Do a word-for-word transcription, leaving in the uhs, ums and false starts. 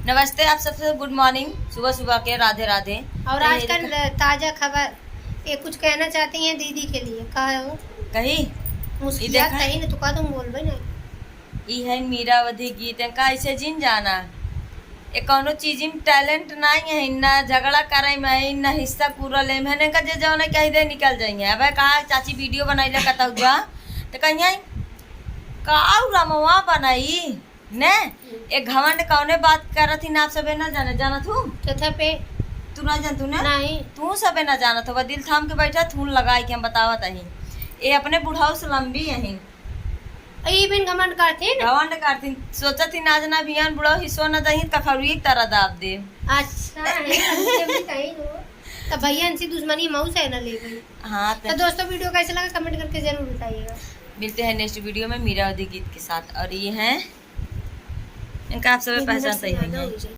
नमस्ते आप सबसे, गुड मॉर्निंग, सुबह सुबह के राधे राधे। और तो आज ये का देखा ताजा खबर, ये कुछ कहना चाहती हैं दीदी के लिए, का हो? कही? मुस्कियात देखा? कही ना, तो का तुम बोलबे ना। ई है मीरावधी गीत, इनका ऐसे जिन जाना। ये कौनो चीज में टैलेंट नहीं है, ना झगड़ा करे में है, ना हिस्सा पूरा ले में है, इनका जे जौन कह दे निकल जाइए। अब कहा चाची वीडियो बनाई ले कतौ हुआ, तो कहिए का रमवा बनाई ने? एक घमंड कौने बात करत ही ना, आप सबे ना जाने, जानत हूँ? कथा पे? तू ना जानतू ना? नहीं। तू सबे ना जानत हो, दिल थाम के बैठा, थून लगाई के हम बतावत अही। ये अपने बुढ़ाऊ से लंबी अही। ई बिन घमंड करथिन? घमंड करथिन, सोचत ही ना जना बिहान बुढ़ाऊ हिस्सो न दही, कखरुई की तरह दाब दे। अच्छा है, अभी अभी कहीं हो। तो भैया इनसे दुश्मनी मऊ से ना ले गई। हाँ, तो तो दोस्तों, वीडियो कैसे लगा, कमेंट करके जरूर बताइएगा। मिलते हैं नेक्स्ट वीडियो में मीरावधी गीत के साथ। और ये हैं इनका आप सबे पहचान सही होइए।